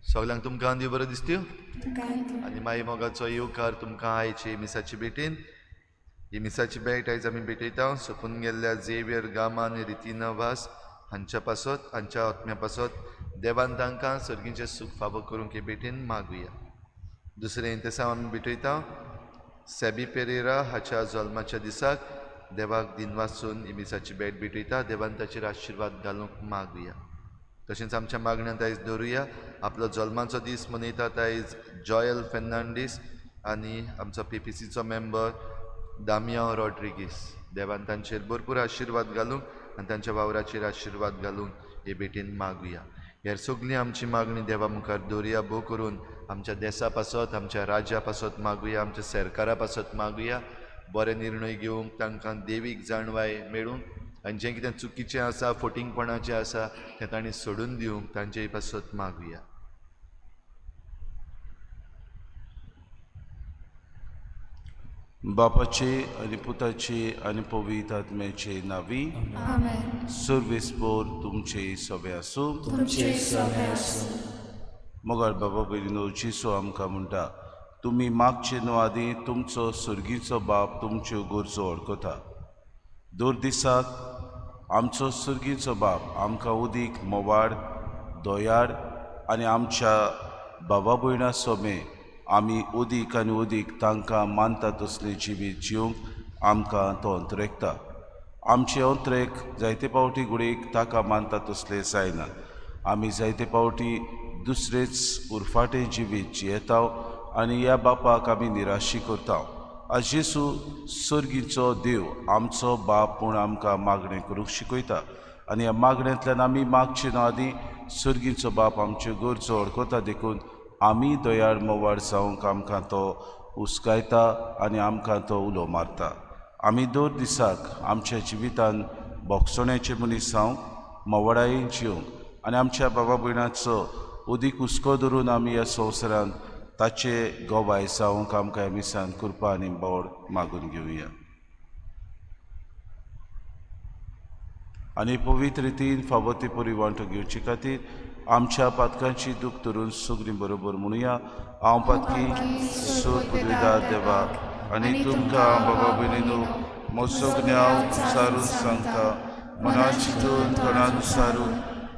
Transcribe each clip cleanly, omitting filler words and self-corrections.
सगळ्यांक तुमकां देव बरो दिसत्यो आनी माई मोगाचो येवकार तुमकां आयचे मिसाची भेटीन. ही मिसाची भेट आयज आमी भेटयता सोंपून गेल्ल्या झेवियर गामा आनी रितीना वास हांच्या पासत, हांच्या आत्म्या पासत देवान तांकां सर्गीचें सूख फावो करूंक हे भेटीन मागुया. दुसरें इंतेसांव आमी भेटयता सेबी पेरेरा हाच्या जल्माच्या दिसाक देवाक दिनवासून ही मिसाची भेट भेटयता. देवान ताचेर आशिर्वाद घालूंक मागुया. तशेंच आमच्या मागण्यांत आयज दवरुया आपलो जल्माचो दीस मनयतात आयज जॉयल फेर्नांडीस आनी आमचो पीपीसीचो मेंबर दामियांव रॉड्रिगीस. देवान तांचेर भरपूर आशिर्वाद घालूंक आनी तांच्या वावराचेर आशिर्वाद घालूंक हे भेटीन मागुया. हेर सगळीं आमची मागणी देवा मुखार दवरुया. भोव करून आमच्या देसा पासत, आमच्या राज्या पासत मागुया, आमच्या सरकारा पासत मागुया. बरे निर्णय घेवंक तांकां देवीक जाणवाय मेळूंक आनी जें कितें चुकीचें आसा, फटींगपणाचें आसा तें तांणी सोडून दिवंक तांचे पासत मागुया. बापाचे आनी पुताचे आनी पवित्र आत्म्याचे नांवी सर्वेस्पोर तुमचे सवे आसूं. मगर बाबा भयणीनो, जेजू आमकां म्हणटा, तुमी मागचे न्हू आदी तुमचो सर्गीचो बाप तुमच्यो गरजो वळखता. दर दिसाक आमचो सर्गीचो बाप आमकां उदीक मोवाड दयाळ आनी आमच्या बाबा भयणा सोमे आमी उदीक आनी उदीक तांकां मानता तसलें जिवीत जिवंक आमकां तो अंतरेकता. आमचे अंतरेक जायते पावटी घडयेक ताका मानता तसलें जायना. आमी जायते पावटी दुसरेच उरफाटें जिवीत जियेता आनी ह्या बापाक आमी निराशी करता. आज जेजू सर्गीचो देव आमचो बाप म्हूण आमकां मागणें करूंक शिकयता आनी ह्या मागण्यांतल्यान आमी मागचे न्हू आदी सर्गीचो बाप आमच्यो गरजो वळखता. देखून आमी दयाळ मोवाड जावंक आमकां तो हुस्कायता आनी आमकां तो उलो मारता. आमी दर दिसाक आमच्या जिवितान भोगसण्याचे मनीस जावंक, मोवाडायेन जिवंक आनी आमच्या बाबा भयणाचो उदीक हुस्को धरून आमी ह्या संवसारांत ताचे गवाय जावंक आमकां ह्या मिसान कृपा आनी बोड मागून घेवया. आनी पवित्र रितीन फावो ती परी वांटो घेवचे खातीर आमच्या पातकांची दूख धरून सगळीं बरोबर म्हणुया. हांव पातकी सोद पुदविदार देवा आनी तुमकां बाबा भयणीनो म्हजो गुन्यांव सारून सांगता, मनान चिंतून तोंडान सारून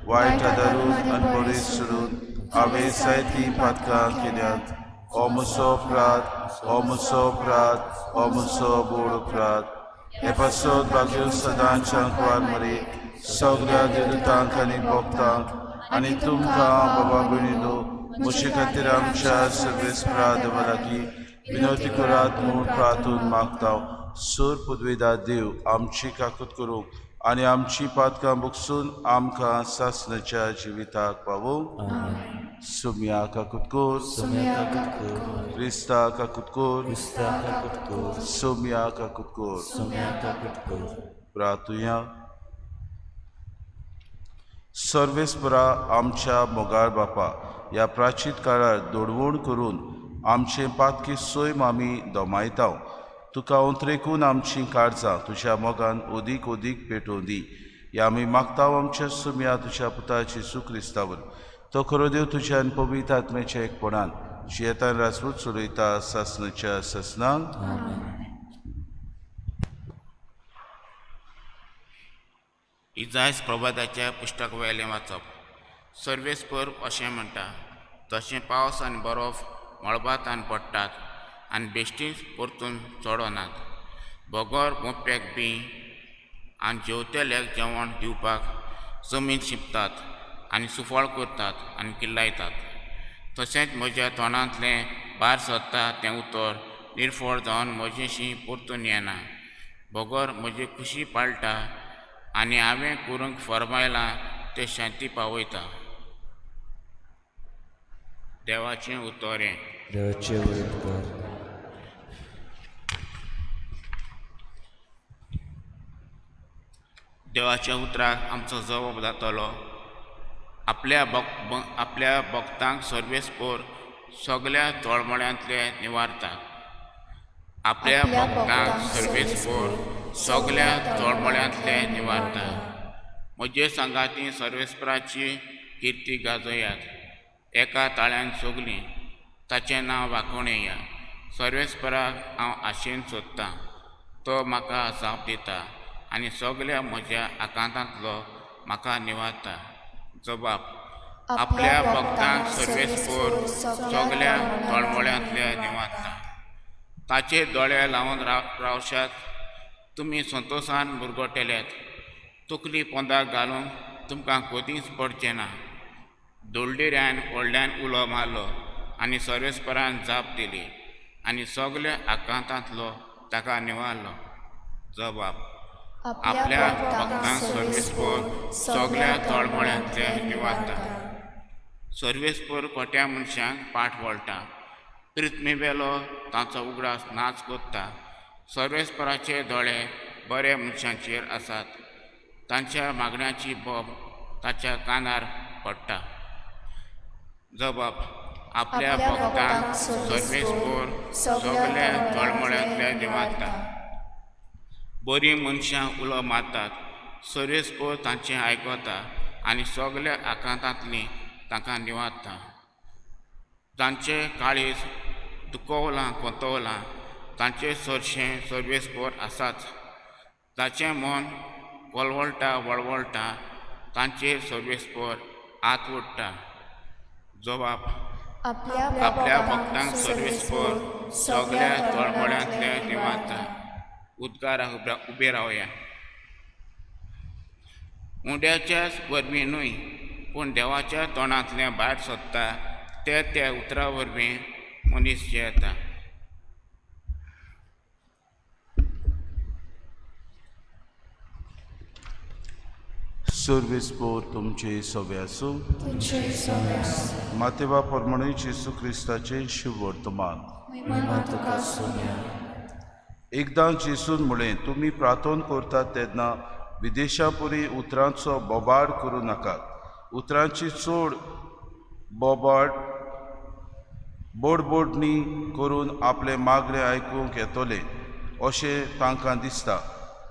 वायट आदारून आनी बरें सोडून हांवें जायतीं पातकां केल्यात. हो म्हजो अपराध, हो म्हजो अपराध, हो म्हजो व्हड अपराध. हे पासत भाग्य सदांच्या कुवार मरे सगळ्या देवतांक आनी भक्तांक आनी तुमकां बाबा भयणीनो म्हजे खातीर आमच्या सर्वेस्परा देवा लागीं विनवती करात म्हूण प्रार्थून मागता. सोर पुदवेदा देव आमची काकूत करूंक आनी आमची पातकां भोगसून आमकां सासणाच्या जिविताक पावोवंक. सुम्या काकूत कर, क्रिस्ता काकूत कर, सोम्या काकूत कर. प्रार्थुया. सर्वेस्परा आमच्या मोगाळ बापा, ह्या प्राचीन काळार दोडवण करून आमचें पातकी सैम आमी दमायता. तुका अंतरेकून आमचीं काळजां तुज्या मोगान ओदीक ओदीक पेटोवन दी. ह्या आमी मागता आमच्या सुम्या तुज्या पुता जेजू क्रिस्तावर. तो खरो देव तुज्या आनी पवित्र आत्म्याच्या एकपणान जियेतान राजपूत चलयता सासणाच्या सासणाक. इजायस प्रभाताच्या पुस्तक वयलें वाचप. सर्वेस्पर अशें म्हणटा, तशें पावस आनी बरोफ मळबांत आनी पडटात आनी बेश्टीच परतून चडनात, बगर मोप्याक बी आनी जेवतल्याक जेवण दिवपाक जमीन शिंपतात आनी सुफळ करतात आनी किल्लायतात. तशेंच म्हज्या तोंडांतलें भायर सरता तें उतर निर्फळ जावन म्हजेशी परतून येना, बगर म्हजी खुशी पाळटा आनी हांवें करूंक फर्मायलां तें शांती पावयता. देवाचें उतर हें. देवाचें उपकार. देवाच्या उतराक आमचो जबाब जातलो. आपल्या भक्तांक सर्वेस्पोर सगल्या तळमळ्यांतले निवारता. आपल्या भक्तांक सर्वेस्पोर सगल्या तळमळ्यांतले निवारता. म्हजे सांगाती सर्वेस्पराची किर्ती गाजयात, एका ताळ्यान सगलीं ताचें नांव वाखोणया. सर्वेस्पराक हांव आशेन सोदतां, तो म्हाका जाप दिता आनी सगल्या म्हज्या आकांतांतलो म्हाका निवारता. जबाब. आपल्या भक्तांक सर्वेस्पोर सगल्या तळमळ्यांतले निवारता. ताचे दोळे लावन रावशात, तुमी संतोशान मुरगटेल्यात. तकली पोंदाक घालूंक तुमकां कदींच पडचें ना. दोळडिऱ्यान व्हडल्यान उलो मारलो आनी सर्वेस्परान जाप दिली आनी सगल्या आकांतांतलो ताका निवारलो. जबाब. आपल्या भक्तांक सर्वेस्पोर सगल्या तळमळ्यांतले निवारता. सर्वेस्पोर खोट्या मनशांक पाठ वळटा, पृथ्वीवेलो तांचो उगडास नाच कोत्ता. सर्वेस्पराचे दोळे बऱ्या मनशांचेर आसात, तांच्या मागण्याची बोब ताच्या कानार पडटा. जबाब. आपल्या भक्तांक सर्वेस्पोर सगल्या तळमळ्यांतले निवारता. बरीं मनशां उलो मारतात, सर्वेस्पोर तांचें आयकता आनी सगल्या आकांतांतलीं तांकां निवारता. तांचें काळीज दुखवलां कोंतवलां, तांचे सरशें सर्वेस्पोर आसाच. ताचें मन वळवळटा वळवळटा, तांचेर सर्वेस्पोर हात ओडटा. जबाब. आपल्या भक्तांक सर्वेस्पोर सगल्या तळमळ्यांतले निवारता. उद्गाराक उबे रावया. उंड्याच्याच वरवीं न्हय, पूण देवाच्या तोंडांतलें भायर सोदता ते त्या उतरा वरवीं मनीस जियेता. सर्वेस्पोर तुमचे सवे आसूं. मातेवा प्रमाणे जेजू क्रिस्ताचें शुभ वर्तमान. एकदां जेजून म्हळें, तुमी प्रार्थना करतात तेन्ना विदेशा पुरी उतरांचो बोबाड करूं नाकात. उतरांची चड बोबाड बोडबोडणी करून आपलें मागणें आयकूंक येतलें अशें तांकां दिसता.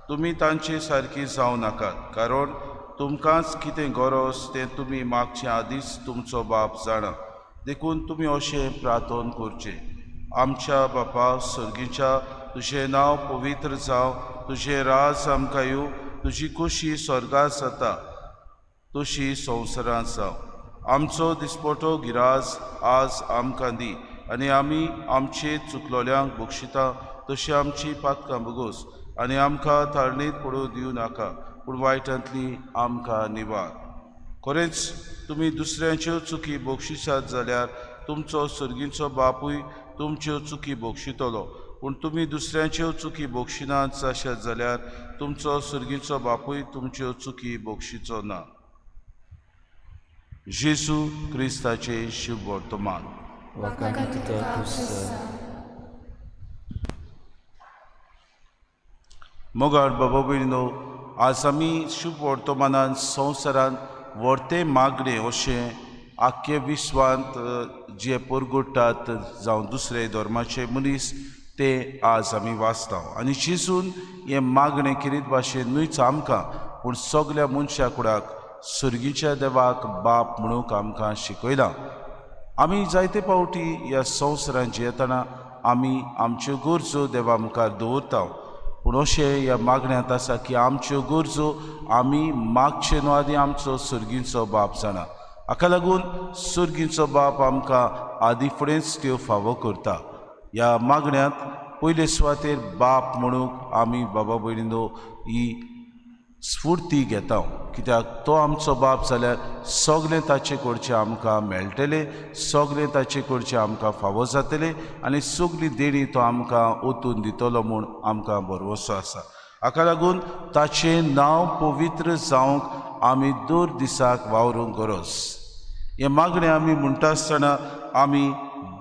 तुमी तांचे सारकी जावं नाकात, कारण तुमकांच कितें गरज तें तुमी मागचे आदींच तुमचो बाप जाणा. देखून तुमी अशें प्रार्थना करचें: आमच्या बापा सर्गीच्या, तुजें नांव पवित्र जावं, तुजें राज आमकां येवं, तुजी खुशी स्वर्गांत जाता तशी संवसारांत जावं. आमचो दिसपटो गिराज आज आमकां दी आनी आमी आमचे चुकलोल्यांक बक्षिता तशी आमची पातकां भोगोस आनी आमकां ताळणीत पडूं दिवं नाका, पूण वायटांतली आमकां निवार. खरेंच तुमी दुसऱ्यांच्यो चुकी बक्षिसात जाल्यार तुमचो सर्गीचो बापूय तुमच्यो चुकी बक्षितलो, पूण तुमी दुसऱ्यांच्यो चुकी बक्षिनात जाशात जाल्यार तुमचो सर्गीचो बापूय तुमच्यो चुकी बक्षिचो ना. जेजू क्रिस्ताचे शुभ वर्तमान. मोगाळ बाबा भयणीनो, आज आमी शुभ वर्तमानान संवसारांत व्हरते मागणें अशें आख्खे विश्वांत जे परगुट्टात जावं दुसरे धर्माचे मनीस ते आज आमी वाचता. आनी जेजून हें मागणें केरीत भाशेन न्हूच आमकां, पूण सगल्या मनशा कुडाक सर्गीच्या देवाक बाप म्हणूंक आमकां शिकयलां. आमी जायते फावटी ह्या संवसारांत जियेतना आमी आमच्यो गरजो देवा मुखार दवरता, पूण अशें ह्या मागण्यांत आसा की आमच्यो गरजो आमी मागचे न्हू आदी आमचो सर्गीचो बाप जाणा. हाका लागून सर्गीचो बाप आमकां आदी फुडेंच त्यो फावो करता. ह्या मागण्यांत पयले सुवातेर बाप म्हणूंक आमी बाबा भयणीनो ही स्फूर्ती घेता, कित्याक तो आमचो बाप जाल्यार सगळें ताचे कडचें आमकां मेळटलें, सगळें ताचे कडचें आमकां फावो जातलें आनी सगळी देणी तो आमकां ओतून दितलो म्हूण आमकां भरवंसो आसा. हाका लागून ताचें नांव पवित्र जावंक आमी दर दिसाक वावरूंक गरज. हें मागणें आमी म्हणटा आसतना आमी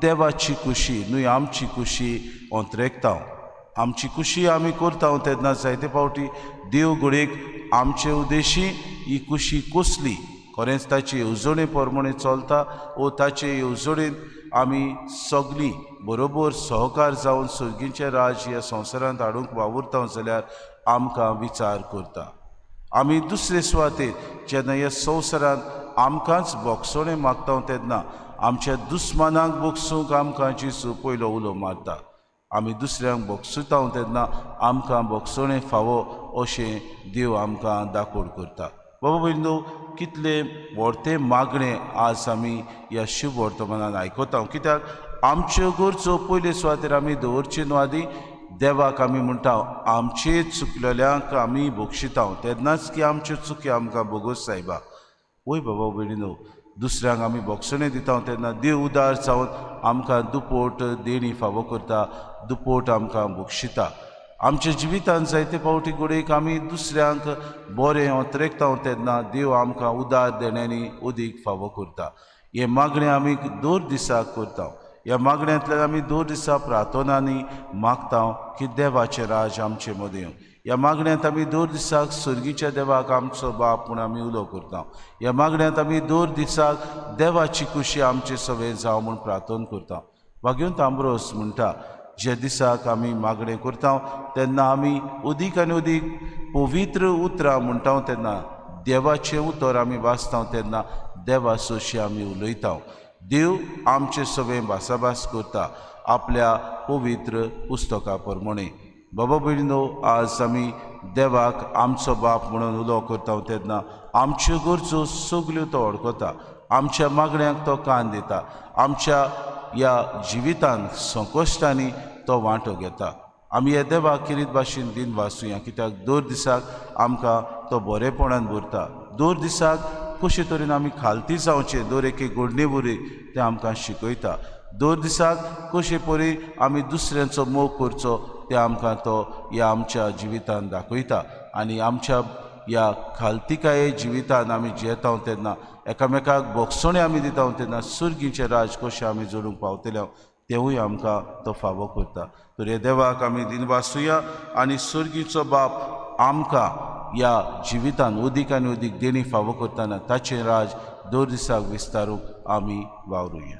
देवाची खुशी न्हय आमची खुशी अंतरेकता. आमची खुशी आमी करता तेन्ना जायते फावटी देव घडयेक आमचे उद्देशी ही खुशी कसली, खरेंच ताचे येवजणे प्रमाणे चलता वो ताचे येवजणेंत आमी सगळीं बरोबर सहकार जावन सर्गीचें राज्य ह्या संवसारांत हाडूंक वावुरता जाल्यार आमकां विचार करता. आमी दुसरे सुवातेर जेन्ना ह्या संवसारांत आमकांच बोगसणें मागता तेन्ना आमच्या दुस्मानाक बोगसूंक आमकां जेजू पयलो उलो मारता. आमी दुसऱ्यांक बोगसुता तेन्ना आमकां बोगसणें फावो अशें देव आमकां दाखोड करता. बाबा भयणीनो, कितले व्हडते मागणें आज आमी ह्या शुभ वर्तमानान आयकता, कित्याक आमच्यो गरजो पयले सुवातेर आमी दवरचे न्हू. आदी देवाक आमी म्हणटा आमचे चुकलेल्यांक आमी बक्षिता तेन्नाच की आमच्यो चुकी आमकां बोगोस सायबा. वय बाबा भयणीनो, दुसऱ्यांक आमी बोगसणें दिता तेन्ना देव उदार जावन आमकां दुपोट देणी फावो करता, दुपोट आमकां बक्षिता. आमच्या जिवितांत जायते फावटी घडयेक आमी दुसऱ्यांक बरें अंतरेकता तेन्ना देव आमकां उदार देण्यांनी अदीक फावो करता. हें मागणें आमी दर दिसाक करता. ह्या मागण्यांतल्यान आमी दर दिसा प्रार्थनांनी मागता की देवाचें राज आमचे मदीं. ह्या मागण्यांत आमी दर दिसाक सर्गीच्या देवाक आमचो बाप म्हूण आमी उलो करता. ह्या मागण्यांत आमी दर दिसाक देवाची खुशी आमचे सवें जावं म्हूण प्रार्थना करता. भाग्यवंत आंब्रोस म्हणटा, जे दिसाक आमी मागणें करता तेन्ना आमी अदीक आनी अदीक पवित्र उतरां म्हणटा तेन्ना देवाचें उतर आमी वाचता तेन्ना देवा सोशी आमी उलयता. देव आमचे सवें भासाभास करता आपल्या पवित्र पुस्तका प्रमाणे. बाबा भयणीनो, आज आमी देवाक आमचो बाप म्हणून उलो करता तेन्ना आमच्यो गरजो सगल्यो तो वळखता, आमच्या मागण्यांक तो कान दिता, आमच्या ह्या जिवितांत संकश्टांनी तो वांटो घेता. आमी ह्या देवाक किरीत भाशेन दिन वाचुया, कित्याक दर दिसाक आमकां तो बरेपणान भरता. दर दिसाक कशे तरेन आमी खालती जावचें दर एके घडणे वरवीं तें आमकां शिकयता. दर दिसाक कशे परी आमी दुसऱ्यांचो मोग करचो तें आमकां तो ह्या आमच्या जिवितान दाखयता. आनी आमच्या ह्या खालतिकाये जिवितान आमी जियेता तेन्ना एकामेकाक बोगसणें आमी दिता तेन्ना सुर्गीचें राज कशें आमी जोडूंक पावतले तेवूय आमकां तो फावो करता. तर ह्या देवाक आमी दिनवासुया आनी सुर्गीचो बाप आमकां ह्या जिवितान अदीक आनी अदीक देणी फावो करतना ताचें राज दर दिसाक विस्तारूंक आमी वावरुया.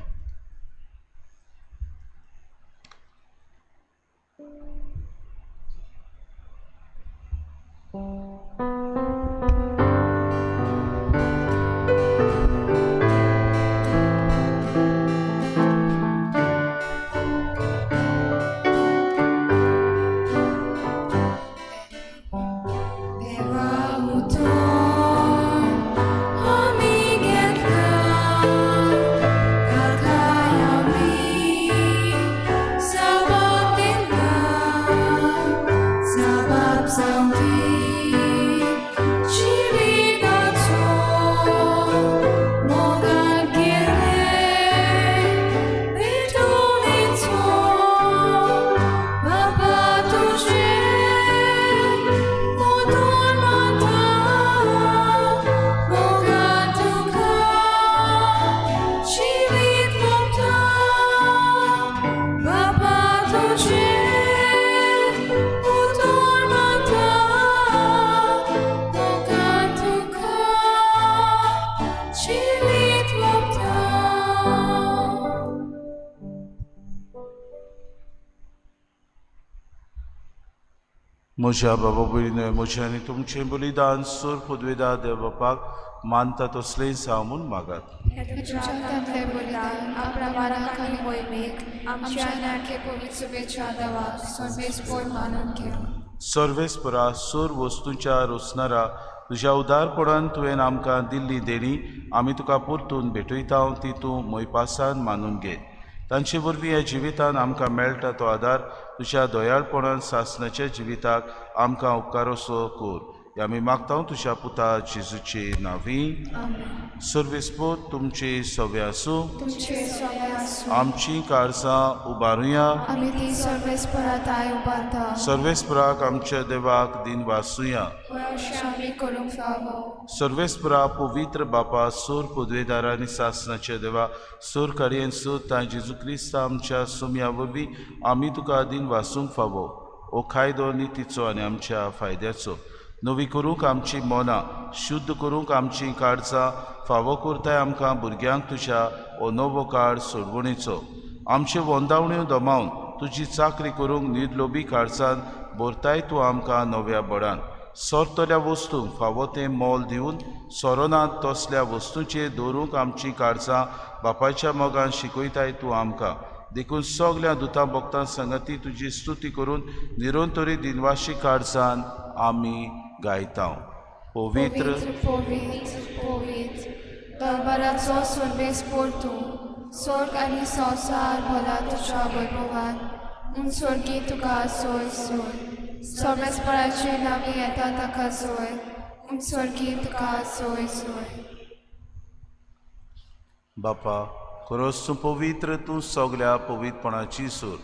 म्हज्या बाबा भयणीनो, म्हजें आनी तुमचें बलिदान सूर पदवेदा देव बापाक मानता तसलें जावं म्हूण मागात. सर्वेस्परा सूर वस्तूंच्या रोसणारा तुज्या उदारपणान तुवें आमकां दिल्ली देणी आमी तुका परतून भेटयता ती तूं मोयपासान मानून घे. तांचे वरवीं ह्या जिवितान आमकां मेळटा तो आदार तुज्या दयाळपणान सासणाच्या जिविताक आमकां उपकारोसो कर. हे आमी मागता तुज्या पुता जेजूचे नांवी. सर्वेस्पोर तुमचे सवे आसूं. तुमचे सवे आसूं. आमची काळजां उबारुया. आमी ती सर्वेस्परा ताय उबारता. सर्वेस्पराक आमच्या देवाक दिन वासुया. हय, अशें आमी करूंक फावो. सर्वेस्परा पवित्र बापा, सूर पदवेदार आनी सासनाच्या देवा, सूर काडयेन सूर तां जेजू क्रिस्त आमच्या सुम्या वरवीं आमी तुका दिन वासूंक फावो. हो कायदो नितीचो आनी आमच्या फायद्याचो. नवी करूंक आमची मनां, शुद्ध करूंक आमची काळजां, फावो करताय आमकां भुरग्यांक तुज्या हो नवो काळ सोडवणीचो. आमच्यो वंदावण्यो दमावन तुजी चाकरी करूंक निर्लोभी काळजान भरताय तूं आमकां नव्या बळान. सोरतल्या वस्तूंक फावो तें मोल दिवन सोरोनात तसल्या वस्तूंचेर दवरूंक आमची काळजां बापायच्या मोगान शिकयताय तूं आमकां. देखून सगल्या दुतां भक्तां संगती तुजी स्तुती करून निरंतरी दिनवाशी काळजान आमी गायता. पवित्र पवित्र पवित्र दरबाराचो सर्वेस्पोर तूं, स्वर्ग आनी संवसार भला तुज्या वैभवान. म्हूण स्वर्गी तुका सोय सोय. सर्वेस्पराचे नांवी येता ताका सोय. म्हूण स्वर्गी तुका सोय सोय. बापा, खरोच तूं पवित्र, तूं सगल्या पवित्रपणाची सूर.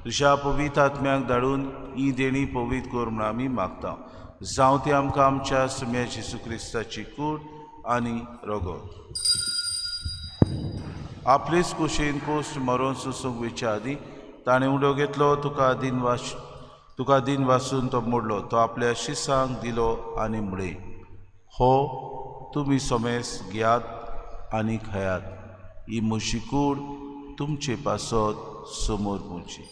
तुज्या पवित्र आत्म्याक धाडून ही देणी पवित्र कर म्हूण आमी मागता. जावं ती आमकां आमच्या सुम्या जेजू क्रिस्ताची कूड आनी रगत. आपलेच कुशीन कोश्ट मरोन सोसूंक वयच्या आदीं ताणें उडो घेतलो, तुका दिन वासून तो मोडलो. तो आपल्या शिसांक दिलो आनी म्हळें, हो तुमी सोमेस घेयात आनी खायात, ही म्हजी कूड तुमचे पासत समोर पवची.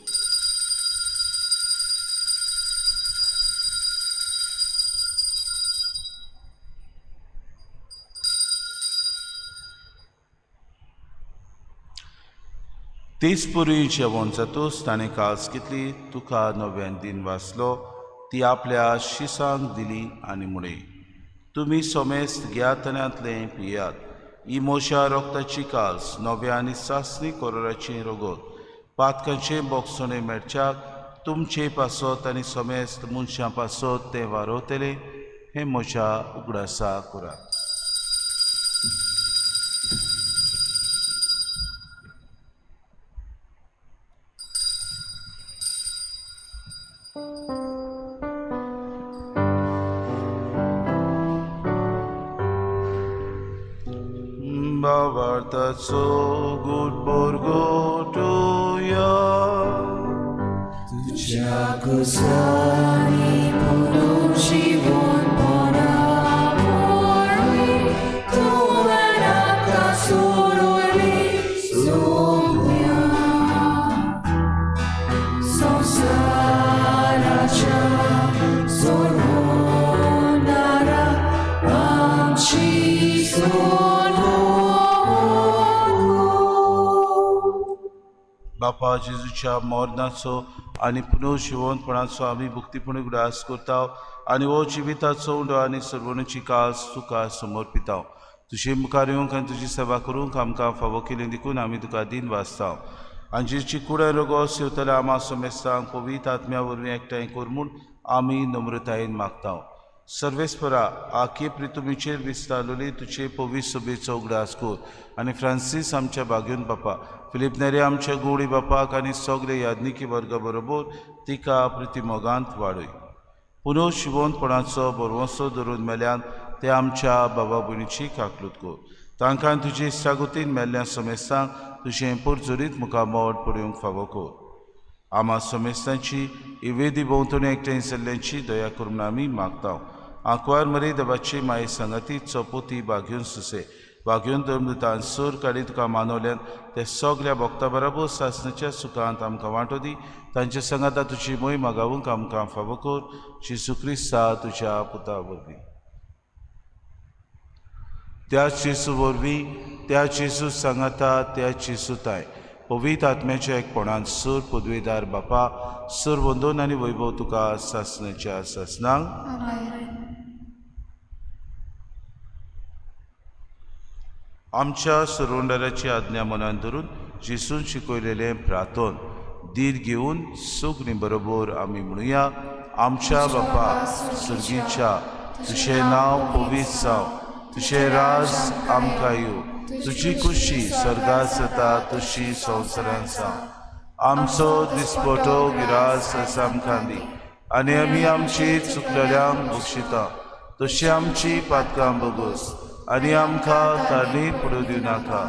तेच पुरी जेवण जातूच ताणें कास घेतली, तुका नव्यान दिन वाचलो, ती आपल्या शिसांक दिली आनी म्हळें, तुमी सोमेस्त घेयात आनी पियात, ही म्हज्या रोगताची कास नव्या आनी सासणी कोरोराची रगत, पातकांचें बोगसणें मेळच्याक तुमचे पासत आनी सोमेस्त मनशां पासत तें वारवतलें, हें म्हज्या उगडासा करात. भावार्थाचो गूढ परगटुया. तुज्या कुसांनी पुनर्जिवनपणा वरवीं तुवें आमकां सोडयली सोम्या. संवसाराच्या सोडवणारा आमची सोडवणूक. बापा जेजूच्या मरणाचो आनी पुनर्जिवनपणाचो आमी भक्तीपणी उगडास करता आनी हो जिविताचो उंडो आनी सर्वणीची कास तुका समर्पिता. तुजे मुखार येवंक आनी तुजी सेवा करूंक आमकां फावो केली देखून आमी तुका दिन वाचता. आनी जेजूची कूड रगत सेवतल्या आमा समेस्तांक पवित्र आत्म्या वरवीं एकठांय कर म्हूण आमी नम्रतायेन मागता. सर्वेस्परा आखे प्रितुमीचेर विस्तारलेली तुजे पवित्र सभेचो उगडास कर आनी फ्रांसीस आमच्या बागेवन बापा, फिलीप नेरे आमच्या गोडी बापाक आनी सगळे याज्ञिकी वर्गा बरोबर तिका प्रितीमोगांत वाडय. पुनर्जिवनपणाचो भरवंसो धरून मेल्यान ते आमच्या बाबा भयणीची काकलूत कर. तांकां तुजे इश्टागतीन मेल्ल्या समेस्तांक तुजें पोरजोरीत मुखामळ पळोवंक फावो कर. आमा समेस्तांची इवेदी भोंवतणी एकठांय जाल्ल्यांची दया करून आमी मागता. आंकवार मरे देवाची माये संगती चपोती बागेवन सुसे बागेवन धर्मदूतान सूर काडी तुका मानवल्यान ते सगल्या भक्ता बराबर सासणाच्या सुखांत आमकां वांटो दी. तांच्या संगाता तुजी मोय मागावूंक आमकां फावो कर. जेजू क्रिस्ता तुज्या पुता वरवीं. त्या जेजू वरवीं, त्या जेजू सांगाता, त्या जेजू ताय पवित्र आत्म्याच्या एकपणान सूर पदवेदार बापा, सूर वंदन आनी वैभव तुका सासणाच्या सासणांक. आमच्या सुरवंडाराची आज्ञा मनान धरून जेजून शिकयलेलें प्रार्थन धीर घेवन सुगणी बरोबर आमी म्हणुया. आमच्या बापा सुर्गीच्या तुजें नांव पवित्र जावं, तुजें राज आमकां येवं, तुजी खुशी स्वर्गात जाता तशी संवसारांत जावं. आमचो दिसपटो गिरास आमकां दी आनी आमी आमची चुकलेल्यांक बक्षिता तशी आमची पातकां बगोस आनी आमकां ताणी पडूं दिवनाका,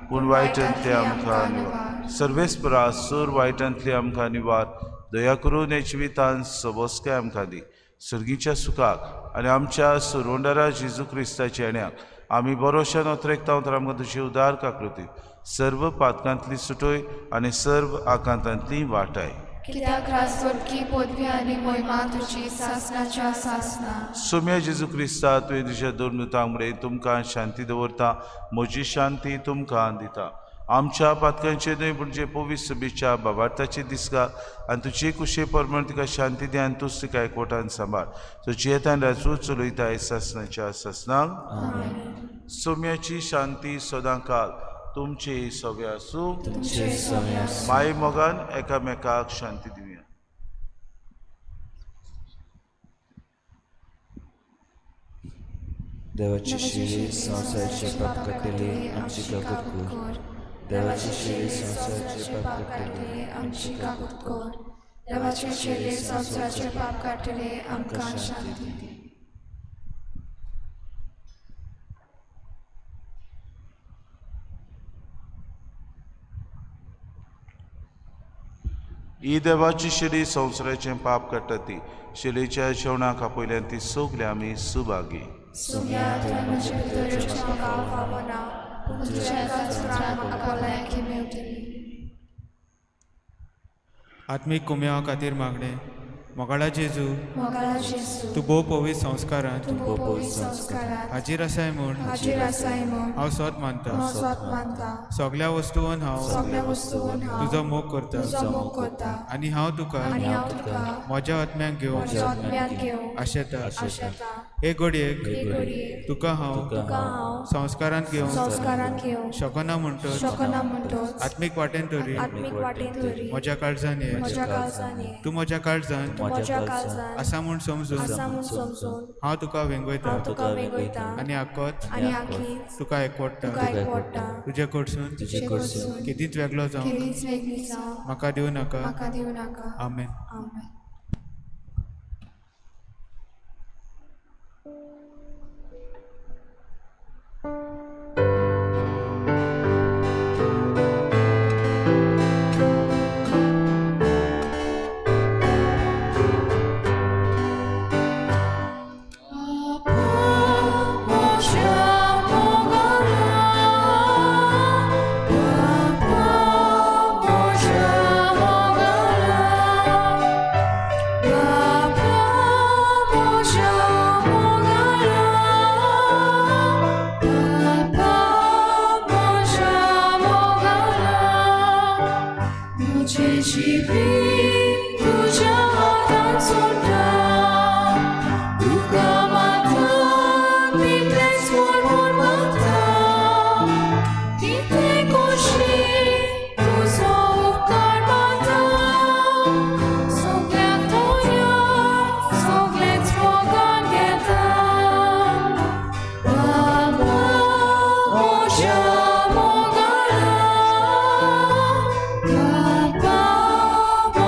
पूण वायटांतले आमकां निवार. सर्वेस्परा सूर वायटांतले आमकां निवार, दया करून हे जिवितान सबस्काय आमकां दी. सर्गीच्या सुखाक आनी आमच्या सुरवंडारा जेजू क्रिस्ताच्या येण्याक आमी बरोशान अत्रेकता तर आमकां तुजी उदार काकृती सर्व पातकांतली सुटोय आनी सर्व आकांतांतली वाटाय. कित्याक राजवटकी पदवी आनी मोहिमा तुजी सासनाच्या सासना. सोम्या जेजू क्रिस्ता, तुवें तुज्या दोन दुतांक मुळे तुमकां शांती दवरता, म्हजी शांती तुमकां दिता. आमच्या पातकांचे न्हय पूण जे पवित्र सभेच्या बाबार्थाची दिसका आनी तुजी कुशे प्रमाण तिका शांती दी आनी तूच तिका एकवटान सांबाळ. तुजी येतान राजू चलयता सासनाच्या सासनाक. सोम्याची शांती सदां काल तुमचे सगळे आसूं. माय मोगान एकामेकाक शांती दिवया. देवाची शिरी संवसाराचे पाप काडटली आमची काकूत कर. देवाची शिरी संवसाराचे पाप काडटली आमची काकूत कर. देवाचे शिरी संवसाराचे पाप काडटले आमकां शांती दी. ही देवाची शिरी संवसाराचें पाप काडटा ती शिरेच्या जेवणाक आपयल्यान ती सगळी आमी सुभागी. सुम्या तुवें म्हजे भितर येवचें म्हाका फावना, पूण तुज्या एकाच उतरान म्हाका भलायकी मेवतली. आत्मीक कुम्यांवा खातीर मागणें. मोगाळा जेजू, मोगाळा जेजू, तूं भोव पवित्र संस्कारांत तूं भोव पवित्र संस्कारांत हाजीर आसाय म्हूण हाजीर आसाय म्हूण हांव सोत मानता. हांव सोत मानता. सगल्या वस्तून हांव सगल्या वस्तून हांव तुजो मोग करता तुजो मोग करता आनी हांव तुका आनी हांव तुका म्हज्या आत्म्याक घेवन म्हज्या आत्म्याक घेवन आशेता. आशेता. हे घडयेक हे घडयेक तुका हांव तुका हांव संस्कारांत घेवन संस्कारांत घेवन शकना म्हणटच शकना म्हणटच आत्मीक वाटेन तरी आत्मीक वाटेन तरी म्हज्या काळजान ये. म्हज्या काळजान ये. तूं म्हज्या काळजान म्हज्या काळजान आसा म्हूण समजून आसा म्हूण समजून हांव तुका वेंगयता हांव तुका वेंगयता आनी आकोत आनी आखीच तुका एकवडटा. तुका एकवडटा. तुजे कडसून तुजे कडसून केदींच वेगळो जावंक केदींच वेगळी जावंक म्हाका दिवं नाका. म्हाका दिवं नाका. आमेन. आमेन. Papa,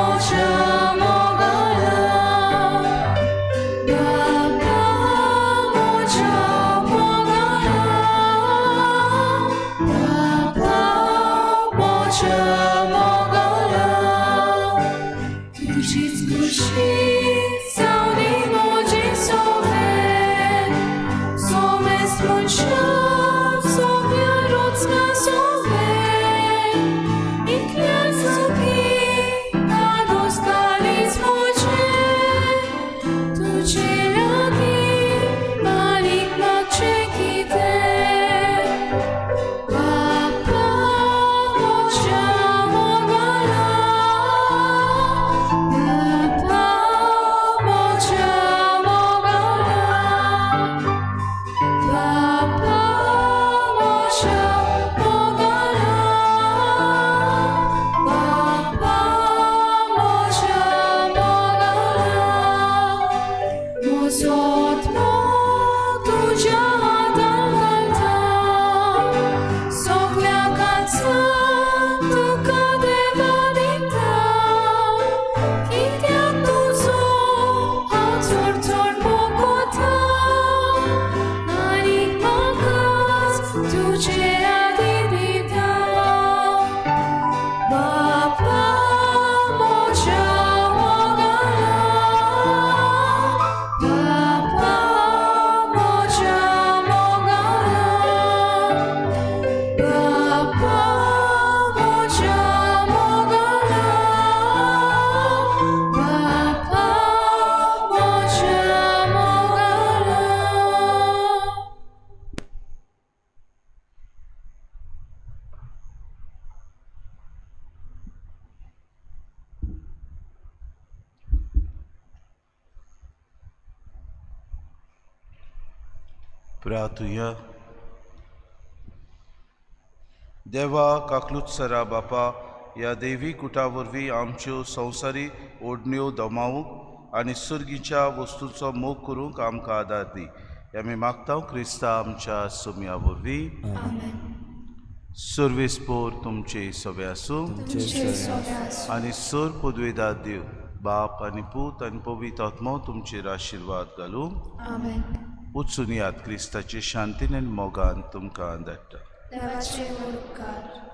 प्रार्थुया. देवा काकलूत सरा बापा, ह्या देवी कुटा वरवीं आमच्यो संवसारी ओडण्यो दमावूंक आनी सुर्गीच्या वस्तूचो मोग करूंक आमकां आदार दी. हे आमी मागता क्रिस्ता आमच्या सोम्या वरवीं. सर्वेस पोर तुमचे सगळे आसूं आनी सर पदवेदार देव बाप आनी पूत आनी पवित्र आत्मो तुमचेर आशिर्वाद घालूं. वचून याद क्रिस्ताचे शांतीन आनी मोगान तुमकां धाडटा. देवाचे व्हड उपकार.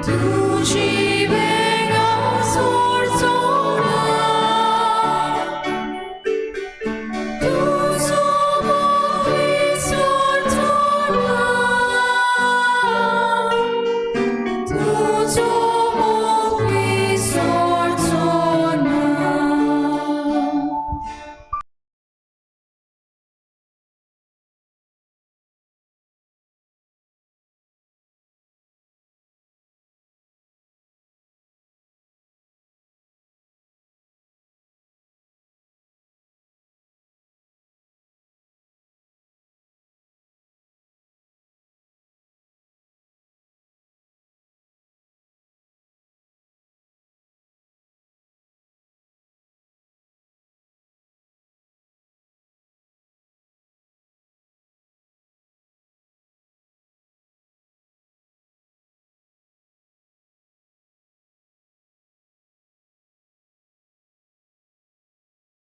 तुझी